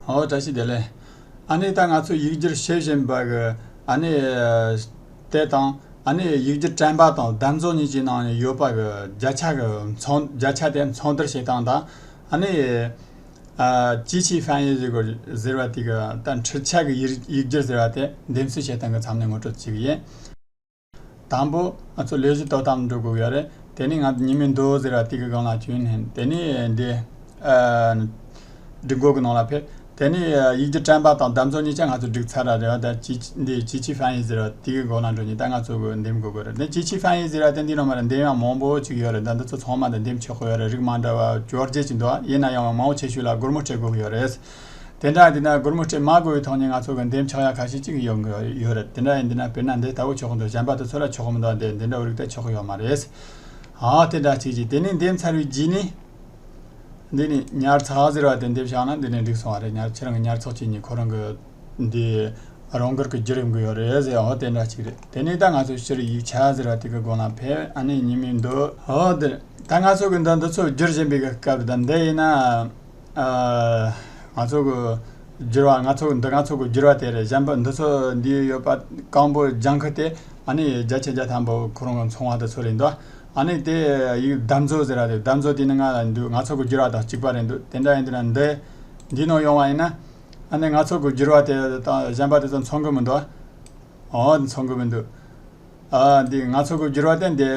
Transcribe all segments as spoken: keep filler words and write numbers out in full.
ཨོ་བཀྲ་ཤིས་བདེ་ལེགས། ཨ་ནི་ད་ང་ཚོ་ཡིག་སྒྱུར་བྱེད་བཞིན་པ་གི་ཨ་ནི་དེ་དང་ཨ་ནི་ཡིག་སྒྱུར་དྲན་པ་དང་གདམ་བཟོ་གཉིས་ཀྱི་ནང་ནས་ཡོད་པ་གི་བརྒྱ་ཆ་གི་མཚོན་བརྒྱ་ཆ་དེ་མཚོན་བསྡུར་བྱེད་སྟངས་དང་ཨ་ནི་ཨ་机器翻译ཟེར་བ་དེ་གི་ད་འཕྲུལ་ཆས་གི་ཡིག་ཡིག་སྒྱུར་ཟེར་བ་དེ་འདེམས་གསེས་བྱེད་སྟངས་གི་མཚམས་ནས་ངོ་སྤྲོད་བྱེད་ཀྱི་ཡིན། དང་པོ་ང་ཚོ་ལས་གཞི་དོ་དམ་འགྲོ་དགོས་ཡོད་རེད། དེ་ནས་ང་ཉི་མའི་མདོ་ཟེར་བ་དེ་གི་སྒང་ལ་བྱོན་ནས་དེ་ནས་འདི་ཨ་སྒྲིག་འགོད་གི་ནང་ལ་ཕེབས། དེ་ནས་ཡིག་སྒྱུར་དྲན་པ་དང་གདམ་བཟོ་གཉིས་ཆ་ང་ཚོ་སྒྲིག་ཚར་ར་རེད་བ། ད་机器འདི་机器翻译ཟེར་བ་དེ་གི་སྒང་ལ་འགྲོ་ནས་ད་ང་ཚོ་གི་འདེམས་དགོས་གི་རེད། འདི་机器翻译ཟེར་བ་དེ་འདི་ནང་མ་རེད། འདེམས་ཡག་མང་པོ་ཅིག་ཡོད་རེད། ད་འདི་ཚོ་ཚང་མ་དང་འདེམས་ཆོག་གི་ཡོད་རེད། རིགས་མ་འདྲ་བ་བཅོ་བརྒྱད་ཅིག་འདུག་ཡིན་ན་ཡང་མང་པོ་ཆེ་ཤོས་ལ་སྒོར་མོ་སྤྲད་དགོས་གི་ཡོད་རེད། དེ་འདྲ་ཡིན་དུས་ན་སྒོར་མོ་སྤྲད་མ་དགོས་པའི་ཐོག་ནས་ང་ཚོ་གི་འདེམས་ཆོག་ཡ་ཁ་ཤས་ཅིག་ཡོང་གི་ཡོད་རེད། དེ་འདྲ་ཡིན་དུས་ན་དཔེར་ན་འདི་ལྟ་བུ་ཆོག་གི་འདུག་གཞན་པ་དེ་ཚོ་ལ་ཆོག་གི་མི་འདུག་འདི་འདི་འདྲ་བོ་རིགས་དེ་ཆོག་གི་ཡོད་མ་རེད། ཨ་དེ་འདྲ་ཅིག་ཅིག་དེ་ནས་འདེམས་ཚར་བའི་རྗེས་ནས་འདི་ནས་ཉར་ཚགས་ཟེར་བ་དེ་འདེམས་བཞག་ན་འདི་ནས་འགྲིག་སོང་བ་རེད། ཉར་ཁྱེད་རང་གི་ཉར་ཚགས་བྱེད་ཉིན་ཁོ་རང་གི་འདི་རང་འགུལ་གྱི་བརྒྱུད་རིམ་གི་ཡོད་རེད་ཟེར། ཨོ་དེ་འདྲ་ཅིག་རེད། དེ་ནས་ད་ང་ཚོ་ཕྱིར་ཡིག་ཆ་ཟེར་བ་དེ་གི་སྒང་ལ་ཕེབས། ཨ་ནི་ཉི་མའི་མདོ་ཨོ་འདིར་ད་ང་ཚོ་གི་འདི་འདི་ཚོ་བསྒྱུར་བཞིན་པའི་སྐབས་དང་འདི་ཡིན་ན། ཨ། ང་ཚོ་གི་བསྒྱུར་བ་ང་ཚོ་གི་འདི་ང་ཚོ་གི་བསྒྱུར་བ་དེ་རེད། གཞན་པ་འདི་ཚོ་འདི་ཡོད་པ་སྐམ་པོ་ལྗང་ཁུ་དེ་ཨ་ནི་བརྒྱ་ཆ་བརྒྱ་ཐམ་པ་ཁོ་རང་གི་མཚུངས་པ་དེ་ཚོ་རེད་འདུག་ཨ་ནི་དེ་ཡིག་གདམ་བཟོ་ཟེར་བ་རེད། གདམ་བཟོ་དེ་ནི་ང་ལ་འདུག་ང་ཚོ་གི་བསྒྱུར་བ་དང་གཅིག་པ་རེད་འདུག་དེ་འདྲ་ཡིན་དུས་ན་འདི་འདི་ནང་ཡོང་བ་ཡིན་ན་ཨ་ནི་ང་ཚོ་གི་བསྒྱུར་བ་དེ་དང་གཞན་པ་དེ་ཚོ་མཚུངས་གི་མི་འདུག་ཨོ་མཚུངས་གི་མི་འདུག་ཨ་འདི་ང་ཚོ་གི་བསྒྱུར་བ་དེ་འདི།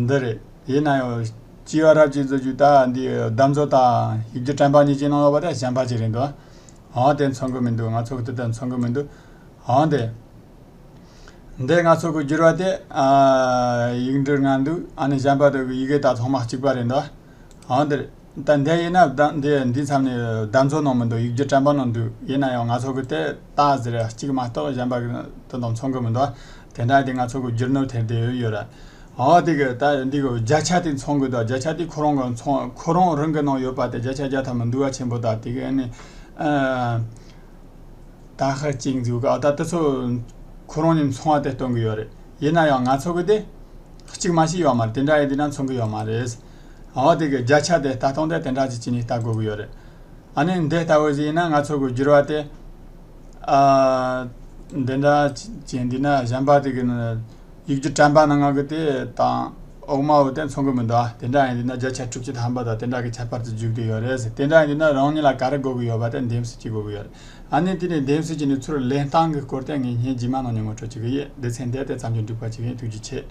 འདི་རེད། ཡིན་ན་ཡང་སྐྱེས་པ་རབས་ཀྱི་བཟོ་རྒྱུ་ད་འདི་གདམ་བཟོ་དང་ཡིག་སྒྱུར་དྲན་པ་གཉིས་ཀྱི་ནང་ཡོད་པ་དེ་གཞན་པ་ཅིག་རེད་འདུག་ཨང་དེ་མཚོན་གི་མི་འདུག་ང་ཚོ་གི་དེ་ལྟར་མཚོན་གི་མི་འདུག་ཨང་དེ། འདི་ང་ཚོ་གི་བསྒྱུར་བ་དེ་ཨ་ཡིག་འབྲུ་ལྔ་འདུག་ཨ་ནི་གཞན་པ་དེ་གི་ཡི་གེ་དག་ཚང་མ་གཅིག་པ་རེད་འདུག་ཨང་དེ་རེད། ད་འདི་ཡིན་ན་ད་འདི་འདི་མཚམས་ནས་གདམ་བཟོ་ནང་མི་འདུག་ཡིག་སྒྱུར་དྲན་པ་ནང་འདུག་ཡིན་ན་ཡང་ང་ཚོ་གི་དེ་ད་ཟེར་གཅིག་མ་གཏོགས་གཞན་པ་གི་དེ་དང་མཚོན་གི་མི་འདུག་དེ་འདྲ་དེ་ང་ཚོ་གི་བསྒྱུར་ནོར་ཐེར་དེ་ཡོད་ཡོད་ར། ཨོ་དེ་གི་ད་འདི་གི་བརྒྱ་ཆ་དེ་མཚོན་གི་འདུག་བརྒྱ་ཆ་དེ་ཁོ་རང་གི་མཚོན་ཁོ་རང་རང་གི་ནང་ཡོད་པ་དེ་བརྒྱ་ཆ་བརྒྱ་ཐམ་པ་འདུ་བ་ཆེན་པོ་དང་དེ་གི་ཨ་ནི་ཨ། ད་ཧ་ཅིང་འཛུགས་ག་ད་དེ་ཚོ་ཁོ་རང་ཉིད་མཚུངས་པ་དེ་སྟོན་གི་ཡོད་རེད། ཡིན་ན་ཡང་ང་ཚོ་གི་དེ་གཅིག་མ་ཞིག་ཡོད་མ་རེད། དེ་འདྲ་ཡིན་དུས་ན་མཚུངས་གི་ཡོད་མ་རེད། ཨོ་དེ་གི་བརྒྱ་ཆ་དེ་ལྟ་སྟངས་དེ་དེ་འདྲ་ཅིག་བྱས་ནས་ལྟ་དགོས་གི་ཡོད་རེད། ཨ་ནི་འདི་ལྟ་བུ་ཞིག་ཡིན་ན་ང་ཚོ་གི་བསྒྱུར་བ་དེ་ཨ་འདི་འདྲ་ཅིག་བྱས་འདུག་ན་གཞན་པ་དེ་གི་ནི་ཡིག་སྒྱུར་དྲན་པ་ནང་ང་གི་དེ་དང་འོག་མ་བོ་དེ་མཚུངས་གི་མི་འདུག་དེ་འདྲ་ཡིན་དུས་ན་བརྒྱ་ཆ་དྲུག་ཅུ་ཐམ་པ་དང་དེ་འདྲ་གི་ཁྱད་པར་དུ་འཇུག་གི་ཡོད་རེད། དེ་འདྲ་ཡིན་དུས་ན་རང་ཉིད་ལ་ག་རེ་དགོས་གི་ཡོད་པ་དེ་འདེམས་གསེས་བྱེད་དགོས་གི་ཡོད་རེད། ཨ་ནི་དེ་ནས་འདེམས་གསེས་བྱས་ནས་ཚུར་ལེན་སྟངས་ཀྱི་སྐོར་དེ་ངས་སྔོན་རྗེས་མ་ནང་ནས་ངོ་སྤྲོད་བྱེད་གི་ཡིན། སྡེ་ཚན་འདི་དེ་ཙམ་གྱིས་འགྲིག་པ་བྱེད་གི་ཡིན། ཐུགས་རྗེ་ཆེ།